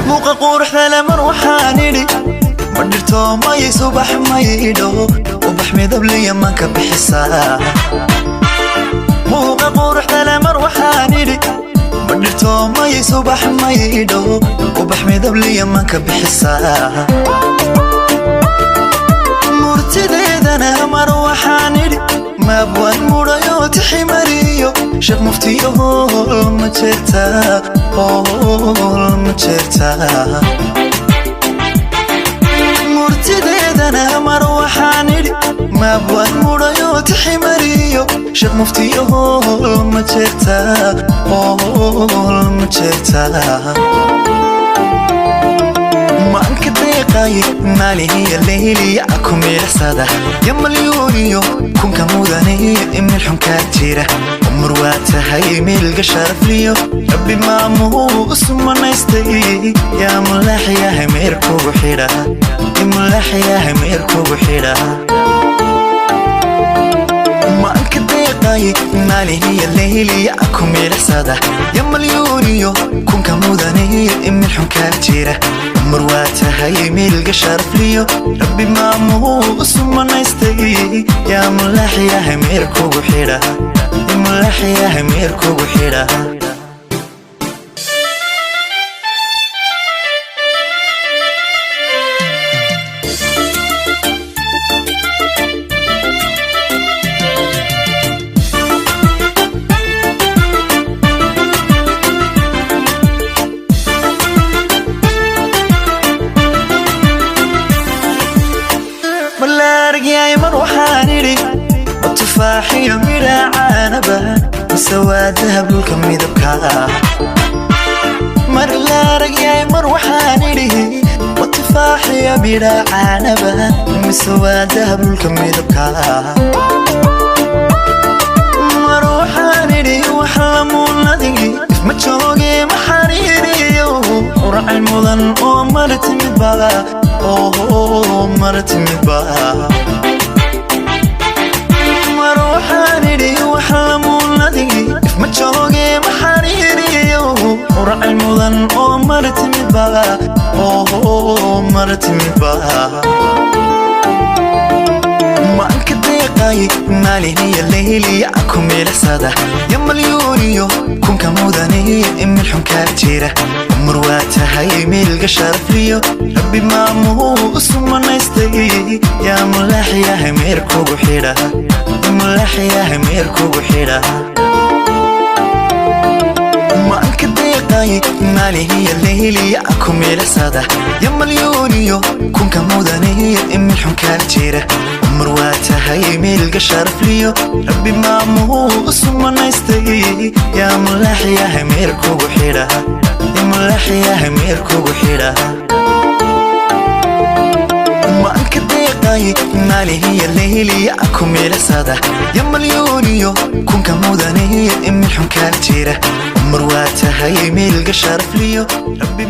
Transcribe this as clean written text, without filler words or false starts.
Muuqa quruxdale mar waxaan idhi, ma dhirto may subax maydho, ubax midabliya ma ka bixisaa? Muuqa quruxdale mar waxaan idhi, ma dhirto may subax maydho, ubax midabliya ma ka bixisaa? Murtideedana mar waxaan idhi, maabwaan mudhayo tiximariyo sheekh muftiyo hool ma jeertaa, hool ma jeertaa? Murtideedana mar waxaan idhi, maabwaan mudhayo tiximariyo sheekh muftiyo hool ma jeertaa, hool ma jeertaa? Maanka deeqay maalihiya leyliya ku miicsada ya malyuuniyo kunka mudane imil xunkaa jira, umar waa tahay miilga sharafliyo rabbi maamuu sumanaystay. Yaa mulaaxyahay meer kugu xidha, mulaaxyahay meer kugu xidha. Maanka deeqay maalihiya leyliya ku miicsada ya malyuuniyo kunka mudane imil xunkaa jira, umar waa tahay miilga sharafliyo rabbi maamuu sumanaystay. Yaa mulaaxyahay meer kugu xidha, mulaaxyahay meer kugu xidha. Malaargyay mar waxaan idhi, ma tufaaxiyo midha caanaba, mise waa dahab dhulka midabka? Mar laaragyay mar waxaan idhi, ma tufaaxiyo midha caanaba, mise waa dahab dhulka midabka? Mar waxaan idhi, wax lamuunadigi ma jooge, ma xariiriyo uracay mudan oo mar timidba, oo mar timidba? Mar waxaan idhi, wax lamuunadigi ma jooge, ma xariiriyo uracay mudan oo mar timidba, oo mar timidba? Maanka deeqay maalihiya leyliya ku miicsada ya malyuuniyo kunka mudane imil xunkaa jira, umar waa tahay miilga sharafliyo rabbi maamuu sumanaystay. Yaa mulaaxyahay meer kugu xidha, mulaaxyahay meer kugu xidha. Maanka deeqay maalihiya leyliya ku miicsada ya malyuuniyo kunka mudane imil xunkaa jira, umar waa tahay miilga sharafliyo rabbi maamuu sumanaystay. Yaa mulaaxyahay meer kugu xidha, mulaaxyahay meer kugu xidha. Maanka deeqay maalihiya leyliya ku miicsada ya malyuuniyo kunka mudane imil xunkaa jira, umar waa tahay miilga sharafliyo rabbi.